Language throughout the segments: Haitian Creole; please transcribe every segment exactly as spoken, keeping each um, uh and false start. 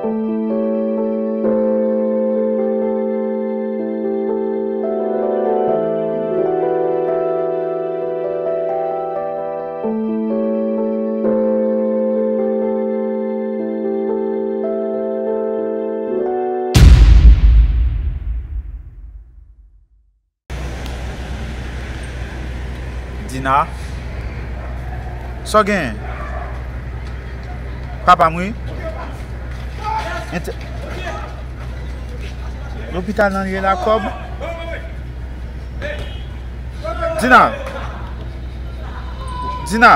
Dina. Sa w genyen? Papa m wi. Ent- Lopital nan ye la kòb. Dina. Dina.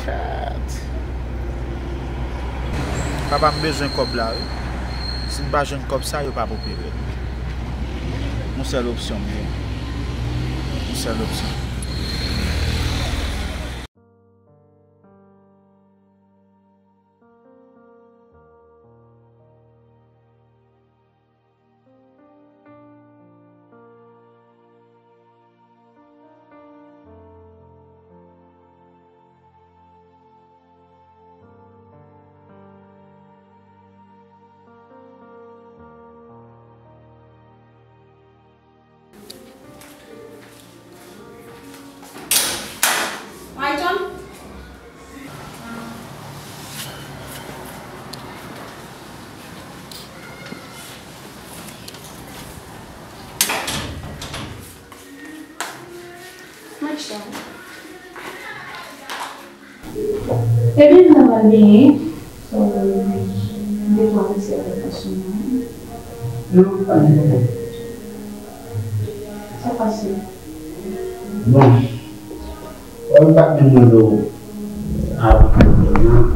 Kat. Papa m bezwen kòb la wi. Si m pa jwenn kòb sa, yo p ap opere l. Yon sèl opsyon m gen. Yon sèl opsyon. Ebyen, m ta pral benyen. So, m te pran mesye avèk gason nan. Non, pa gen pwoblèm. Sa pase? Bon. Wè, m pa t menm mande w avan pou m vini an.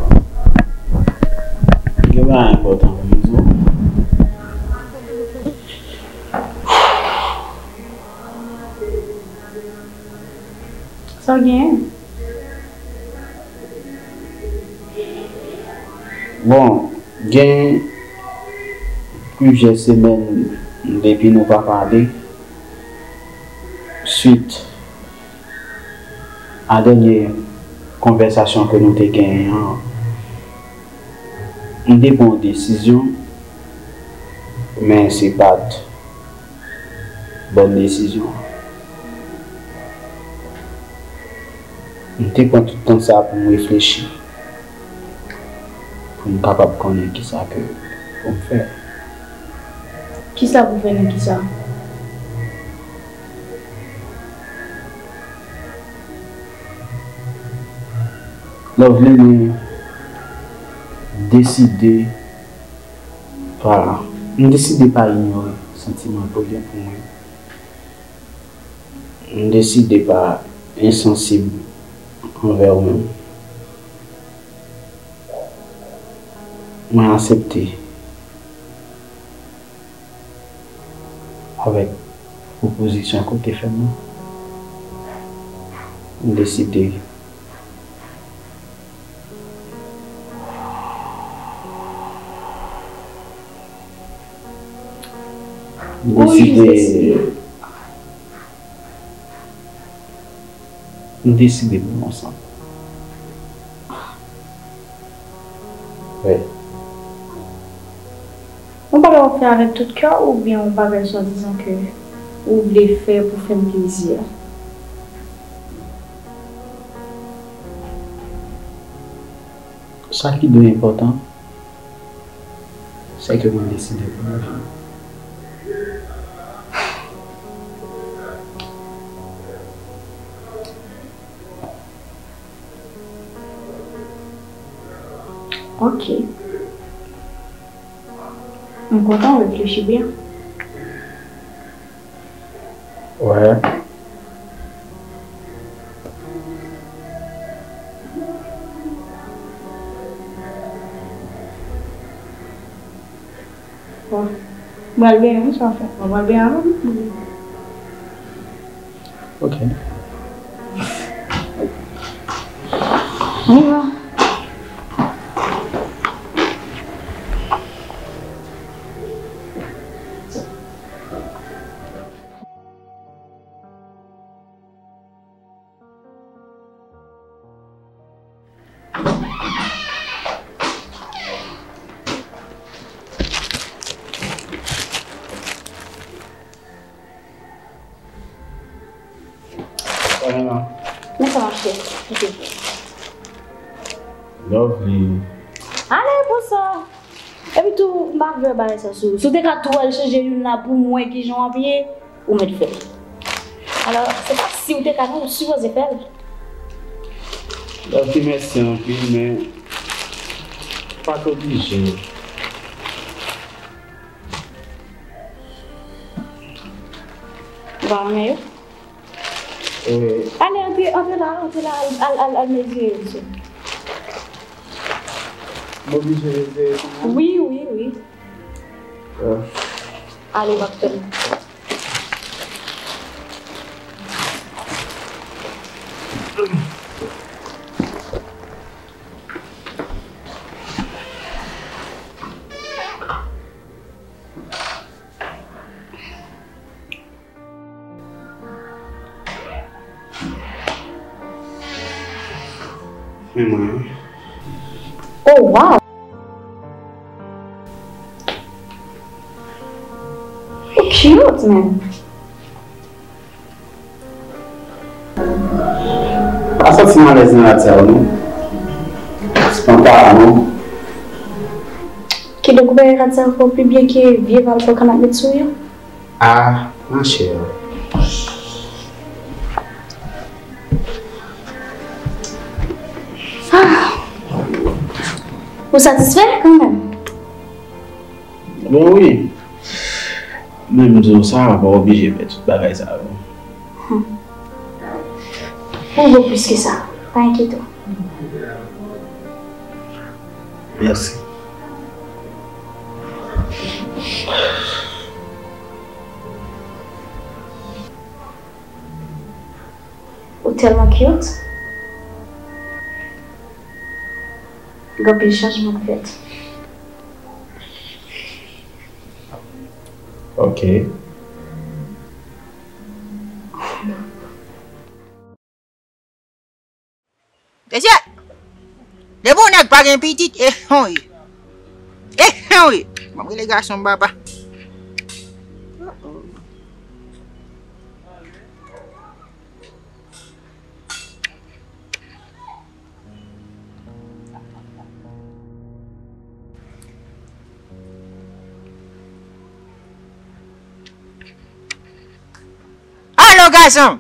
Gen bagay enpòtan pou m di w. Sa w genyen? Bon, gen plizyè semèn depi nou pa pale. Swit a dènye konvèsasyon ke nou te genyen an, m te pran yon desizyon, men se pa t bòn desizyon. M te pran tout tan sa pou m reflechi, pou m kapab konnen kisa ke pou m fè. Kisa pou fè nan kisa? Loveline, m deside pa, m deside pa inyore santiman ke w gen pou mwen. M deside pa ensansib anvè w menm. Mwen aksepte avèk pwopozisyon ke w te fè m nan. M deside. M deside. M deside pou nou ansanm. Wi. Yon bagay w ap fè avèk tout kè w oubyen yon bagay swadizan ke ou vle fè pou fè m plezi a? Sa ki dwe enpòtan, se ke mwen deside pou mwen. Ok. M kontan w reflechi byen. Wè. Bon. M pral benyen wi, sa w fè. Mwen pral benyen avè w wi. Ok. On y va. Men sa mache. Ok. Lovely. Ale, bon sa. Epi tou, m pa vle bagay sa sou. Si w te ka tou al chanje youn la pou m wè kijan w abiye, ou mèt fè l. Alò, se pa si w te ka non, ou sipoze fè l. Lovely, mèsi anpil, men pa t oblije. Ou pa renmen yo? Eh, ale, antre, antre la, antre la, al, al, al, al mezire yo, mesye. M oblije mezire yo kounya? Wi, wi, wi. Ah. Ale, w ap fè l. Men mwen. Oh, wow! You cute, man. Pa santi m alèz nan rad sa yo, non. Se pa yon para, non. Kidonk, ou bay rad sa yo fè w pi byen ke vye valpò kanat met sou yo? Ah, machè. Ah. Ou satisfè kanmenm? Bon, wi. Men m di w sa, pa oblije fè tout bagay sa yo. Hmm. Ou vo plis ke sa. Pa enkyete w. Mèsi. Ou tèlman cute. Gen anpil chanjman k fèt. Ok. Mesye! Depi yon nèg pa gen pitit, e hon ye. E hon ye. Ban m rele gason m, papa. Alo, gason!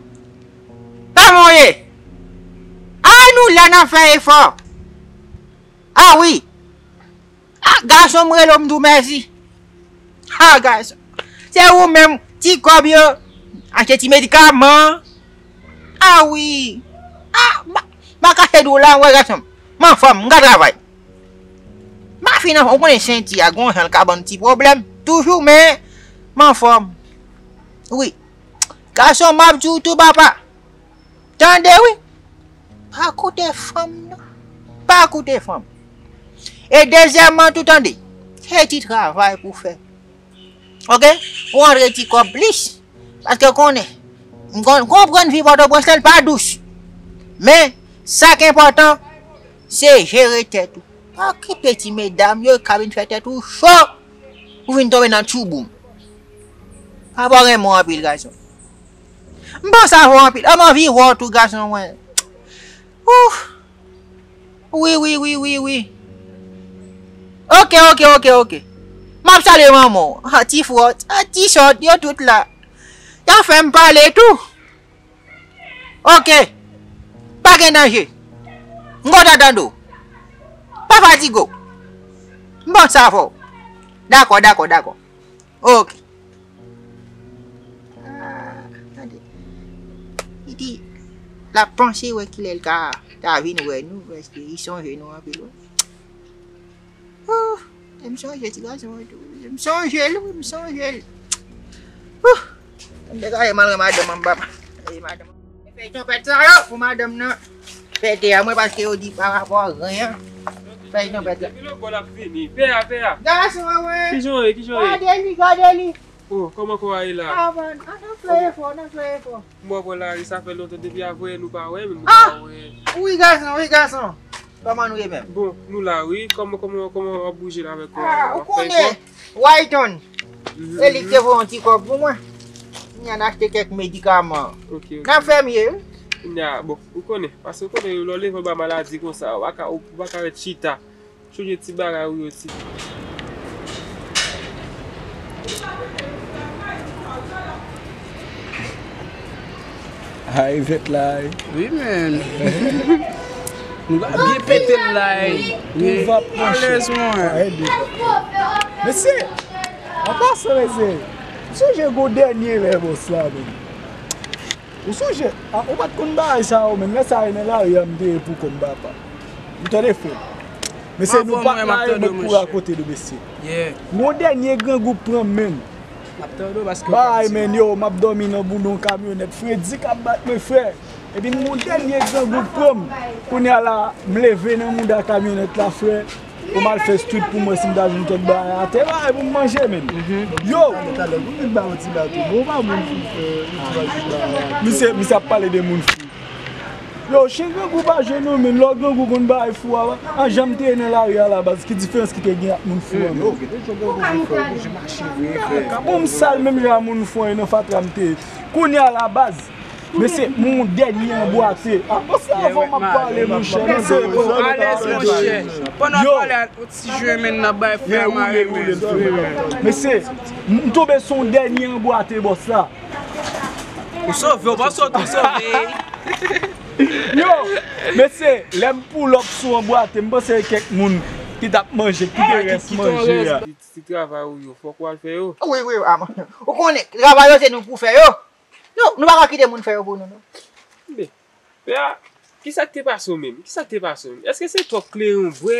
Kòman w ye? A, nou la, n ap fè efò. A wi. A, gason, m rele w, m di w mèsi. A, gason. Se ou menm, ti kòb yo, achte ti medikaman. A wi. A, m pa, m pa kache di w la, wè, gason. M anfòm, m ka travay. M pa fin anfòm, ou konnen senti a, gon jan l ka ban m ti pwoblèm. Toujou, men, m anfòm. Wi. Gason, m ap di w tou, papa. Tande wi. Pa koute fanm non. Pa koute fanm. E dezyèmman tou tande. Se ti travay pou fè. Ok? Pou antre ti kòb plis. Paske konnen. M kon-, konprann vi Pòtoprens lan pa dous. Men, sa k enpòtan, se jere tèt ou. Pa okipe ti medam yo ka vin fè tèt ou cho. Ou vin tonbe nan tchouboum. Papa renmen w anpil, gason. M panse avè w anpil. An m anvi wè w tou, gason mwen. Ouf. Wi, wi, wi, wi, wi. Ok, ok, ok, ok. M ap salye manman w. Ah, ti frè, ah, ti sòt, yo tout la. Y ap fè m pale tou. Ok. Pa gen danje. M kontan tande w. Pa fatige w. M panse avè w. Dakò, dakò, dakò. Ok. Ah, tande. Li di, l ap panse wè kilè l ka ta vin wè nou, paske li sonje nou anpil, wi. Oh, m sonje ti gason an tou. M sonje l, wi, m sonje l. Oh, m te ka mal wè madanm an, papa. E madanm. Fèy twonpèt sa yo pou madanm nan. Pete a mwen paske yo di pa rapò a ren an. Fèy twonpèt la. Depi lòt bò l ap vini. Pè a, pè a. Gason an mwen. Kijan w ye, kijan w ye? Gade li, gade li. Oh, kòman kò a ye la? Ah, man, an nou fè efò, an nou fè efò. M wè w la, sa fè lontan depi avanyè nou pa wè, men nou pa wè. Wi, gason, wi, gason. Kòman nou ye menm? Bon, nou la wi. Kòman, kòman, kòman w ap bouje la avèk kò a? Ah, ou konnen, Wayton, e li ki te voye yon ti kòb pou mwen. Mwen al achte kèk medikaman. Ok, ok. N ap fè m ye, wi. Nya, bon, ou konnen. Paske ou konnen, lè w leve anba maladi konsa, ou pa ka, ou pa ka ret chita. Chonje ti bagay ou yo, ti. Ay, vèt la, ay. Wi, men. Nou va byen pete l la, ay. Wi. Alèz, mwen. Mesye, an pasan, mesye, m sonje gon dènye lè bòs la, men. Ou sonje, a, ou pa t konn bagay sa yo, men lè sa a, e nan lari a m te ye pou kò m, papa. Ou tande, frè? Mesye, nou pa t la, e mwen k kouri akote nou, mesye. Yon dènye grangou pran m, men. Bagay, men, yo, m ap dòmi nan bouda yon kamyonèt. Fredi k ap bat mwen, frè. Epi m gon dènye grangou pran m. Kounye a la, m leve nan mouda kamyonèt la, frè. Pou m al fè street pou m wè si m ta jwenn kèk bagay atè, bagay pou m manje, men. Yo! Talè, talè, pou m vin ba yon ti bagay tou. Bon, ou pa moun pou fè yon ti bagay pou bagay. Misye, misye ap pale de moun fou. Yo, chen grangou pa jwe non, men lè w grangou konn bagay fou a, an jan m te ye nan lari a la baz, ki diferans ki te gen ak moun fou an, men? Yo, gen de jan grangou vin fè, oblije mache vre, frè. Bon, m sal menm jan a moun fou an, e nan fatra m te ye. Kounye a la baz, mesye, m yon dènye anbwate. Apre sa, avan m ap pale, monchè, mesye, bon, alèz, monchè. Pandan w pale a, yon ti jwe men nan bay frè mare men. Mesye, m tonbe sou yon dènye anbwate, bòs la. Ou sove, ou panse w tou sove. Yo, mesye, lè m pull up sou anbwate, m panse e kèk moun ki t ap manje, ki te rès manje a. Ti travay ou yo, fòk w al fè yo. Wi, wi, a, ou konnen, travay yo se nou pou fè yo. Nou, nou pa ka kite moun fè yo pou nou, non. Men, pè a, kisa k te pase w menm? Kisa k te pase w menm? Èske se twòp kleren w bwè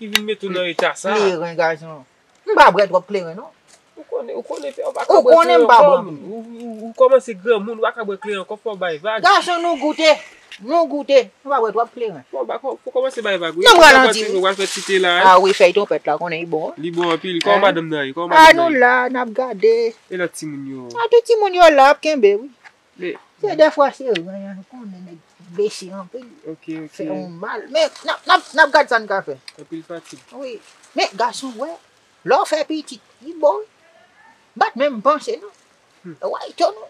ki vin mete w nan eta sa a? Kleren, gason. M pa bwè twòp kleren, non. Ou konnen, ou konnen, pè, ou pa ka bwè kleren kòm ou, ou, ou kòmanse granmoun, ou pa ka bwè kleren ankò, fò w bay vag. Gason, nou goute. Nou goute. Nou pa bwè twòp kleren. Bon, ba, fò, fò kòmanse bay vag, wi. Nan m ralanti, wi. Ou pral fè ti te la, wi. A wi, fèy twonpèt la, konnen li bon, wi. Li bon anpil. Kòman madanm nan ye? Kòman madanm nan ye? A, nou la, n ap gade. E lòt timoun yo? A, tout timoun yo la, ap kenbe, wi. Se dèfwa se ren an, konnen nèg blese anpil. Ok, ok. Fè yon mal. Men, n ap, n ap, n ap gad sa n ka fè. Anpil fatig. Wi. Men, gason, wè, lè w fè pitit, li bon, wi. M pa t menm panse, non. Wayton, wi.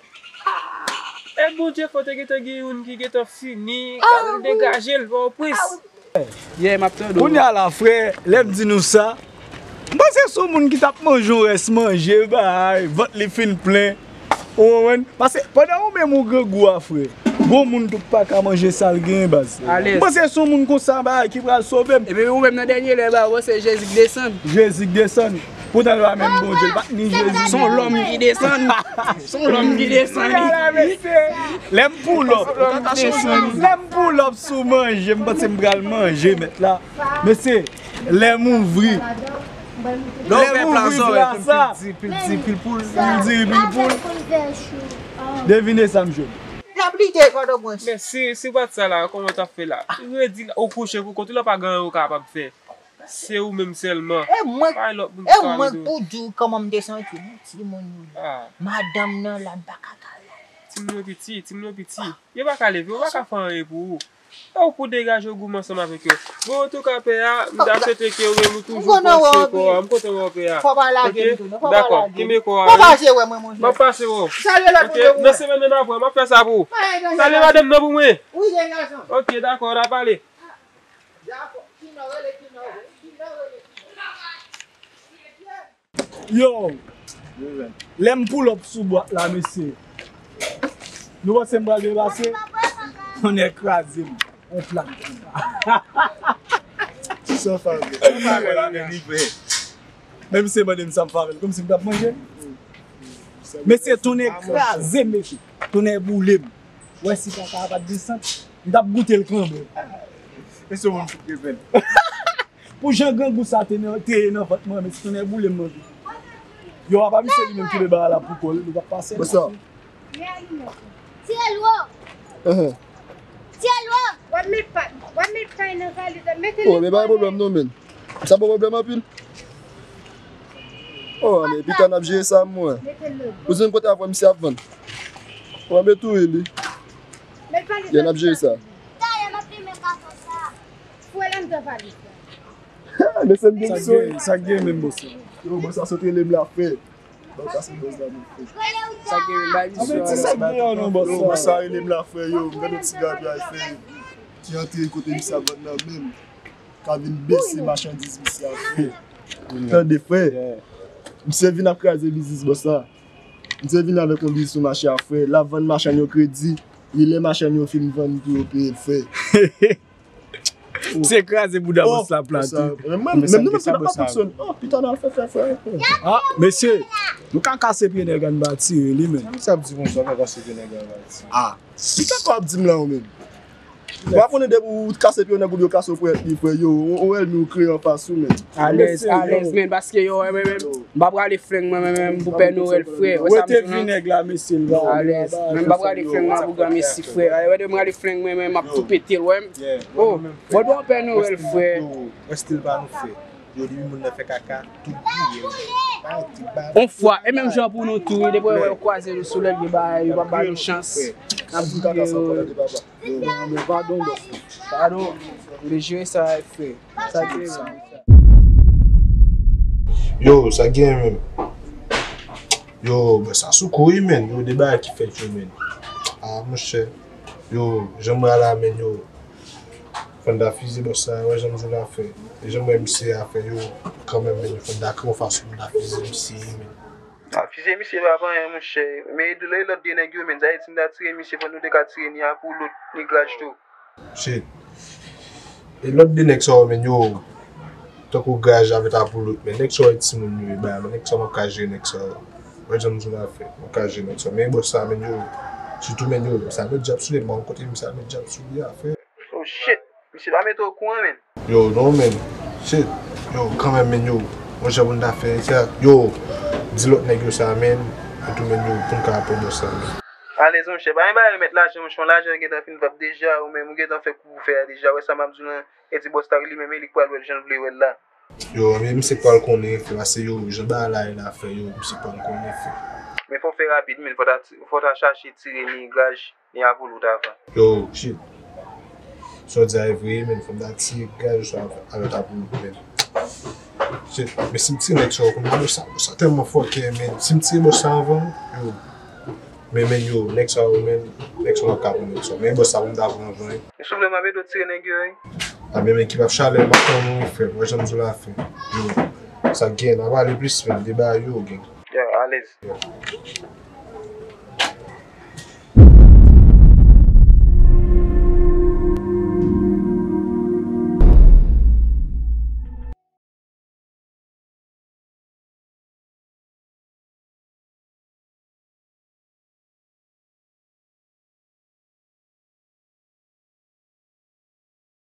E Bondye fò te gentan gen youn ki gentan fini, k al degaje l, pa w prens. Yeah, m ap tande w. Kounye a la, frè, lè m di nou sa, m panse se yon moun ki t ap manje yon rès manje, bay, vant li fin plen. Ou konprann? Paske pandan ou menm ou grangou a, frè, gon moun tou k pa ka manje sa l genyen, baz. M panse se yon moun konsa, bay, ki pral sove m. Epi ou menm nan dènye lè, bay, ou panse Jezi k desann. Jezi k desann. Poutan l pa menm Bondye, l pa t ni Jezi. Se yon lòm ki desann. Se yon lòm ki desann. Lè m pull up, lè m pull up sou manje, m panse m pral manje, mèt la. Mesye, lè m ouvri, lè m ouvri pla sa, pil diri, pil poul. Pil diri, pil poul. Devine sa m jwenn. N ap lite Pòtoprens. Men si, si w pa t sa la, kòman w t ap fè la? Redi la, ou kouche pou kont ou la, pa gen anyen ou kapab fè. Se ou menm sèlman. E mwen, pa lòt moun ki ka ede w. E mwen pou di w kòman m te santi m, timoun yo la. Madanm nan la, m pa ka gade. Timoun yo piti, timoun yo piti. Yo pa ka leve, yo pa ka fè anyen pou ou. E ou pou degaje w goumen ansanm avèk yo. Bon, antouka, pè a, m ta swete ke ou menm ou toujou pran swen kò a. M kontan wè w, pè a. Fò pa lage m tou, non. Fò pa lage m. Dakò, kenbe kò a, wi. Fò pase wè mwen, monchè. M ap pase wè w. Salye lòt moun yo pou mwen. Nan semèn nan apre, m ap fè sa pou ou. Salye madanm nan pou mwen. Wi, jen gason. Ok, dakò, n a pale. Yo, lè m pull up sou bwat la, mesye, nou panse m pral byen pase? Tonnè kraze m, on plat. Ti san favè. San favè la, men li vre. Men misye mande m sa m favè l, kòmsi m t ap manje. Mesye, tonnè kraze m, mesye. Tonnè boule m. Wè si kaka a pa t desann, m t ap goute l kanmenm. E se moun fout revenn. Pou jan grangou sa te nan, te ye nan vant mwen, men ti tonnè boule m nan tou. Yo, apa misye li menm kenbe bagay la pou kò l, li p ap pase. What's up? Ti Elwo! Uh-huh. Ti Elwo! Wap met pa, wap met pay nan valiz la, mete. Oh, men pa gen pwoblèm non, men. Sa pa pwoblèm anpil. Oh, men pita n ap jere sa, mwen. Ou jwenn kote avè misye ap vann. Oh, men tou li. Yo, n ap jere sa. Mesye m gen sou. Sa gen, sa gen menm, bòs la? Yo, bòs la sot rele m la, frè. Bon, sa se bòs la, men, frè. Sa gen menm, bay misye. Anben, ti sa gen an non, bòs la. Yo, bòs la rele m la, frè, yo. M gade yon ti grapyay, frè. Ti antre kote misye ap vann nan menm. Ka vin bese machandiz misye a, frè. Tande, frè. Misye vin ap kraze biznis bòs la. Misye vin avèk yon biznis sou mache a, frè. L ap vann machann yo kredi. E lè machann yo fin vann pou yo peye l, frè. Se kraze bouda bòs la plante. Menm nou menm pita pa fonksyone. Oh, pita n al fè fè fè. Ah, mesye, nou ka kase pye nèg an ba tire li, men. Sa misye ap di konsa, ka kase pye nèg an ba tire. Ah, pita ko ap di m la ou menm. Ou pa konnen depi ou kase pye nèg ou byen kase ponyèt li, frè, yo, ou wè l men ou kreye anfas ou, men. Alèz, alèz, men, paske yo, men, men, m pa prale flenk mwen menm, menm pou Pè Nwèl, frè. Wè sa m di w non. Alèz. Men m pa prale flenk mwen pou granmesi, frè. Wè de m prale flenk mwen menm, m ap tou pete l, wè. Oh, mwen dwe Pè Nwèl, frè. Wè stil pa nou, frè. Yo, depi moun nan fè kaka, tout bouye. On fwa, e menm jan pou nou tou, wi, depi wè yo kwaze nou sou lèt, yo ba, yo pa ba nou chans. N ap di yo, yo, yo, padon, bòs. Padon, m te jere sa, frè. Sa te, yo, sa gen menm. Yo, bòs sa sou kou wi, men. Yo, de bagay ki fèt yo, men. Ah, monchè. Yo, jan m wè a la, men, yo. Fò n ta fize bòs sa, wè jan m di w la, frè. E jan m wè misye a, frè, yo, kanmenm, men, fò n ta kreye yon fason pou n ta fize misye, men. Ah, fize misye pa fè anyen, monchè. Men, e lòt de nèg yo, men, sa vle di m ta tire misye, fò nou te ka tire ni Apollo, ni Graj tou. Shit. E lòt de nèg sa yo, men, yo, tankou Graj avèk Apollo, men nèg sa yo e timoun yo, e bay, men nèg sa yo m ap ka jere nèg sa yo. Wè jan m di w la, frè, m ap ka jere nèg sa yo. Men bòs sa, men, yo, sitou, men, yo, sa met djab sou li, m pa konn kote misye al met djab sou li a, frè. Oh shit, misye pa mete w okouran, men. Yo, non, men. Shit. Yo, kanmenm, men, yo. Yon jan pou n ta fè sa. Yo, di lòt nèg yo sa, men. An tou, men, yo, pou n ka pran bòs sa, men. Alèz, monchè, pa gen bagay remèt lajan, monchè, lajan gentan fin vab deja, ou menm, ou gentan fè kou pou fè a deja, wè sa m ap di w lan, e di bòs la li menm, e li k pral wè l jan l vle wè l la. Yo, men misye k pral konnen, frè, paske yo, jan bagay la ye la, frè, yo, misye k pral konnen, frè. Men fò w fè rapid, men, fò w ta, fò w ta chache tire ni Graj, ni Apollo ta fè. Yo, shit. Sa w di a e vre, men, fò m ta tire Graj sa avèk Apollo, men. Shit, men si m tire nèg sa yo, kòm bòs sa, bòs sa tèlman fòkè, men, si m tire bòs sa anvan, yo, men, men, yo, nèg sa yo, men, nèg sa yo p ap ka pran nèg sa yo. Men bòs sa pou m ta pran anvan, wi. Men si w vle m ap ede w tire nèg yo, wi. A, men, men, ki p ap chalè, m ap tann ou, wi, frè. Wè jan m di w la, frè. Yo, sa gen, n a pale plis, men, de bagay yo, gen. Ya, alèz. Ya.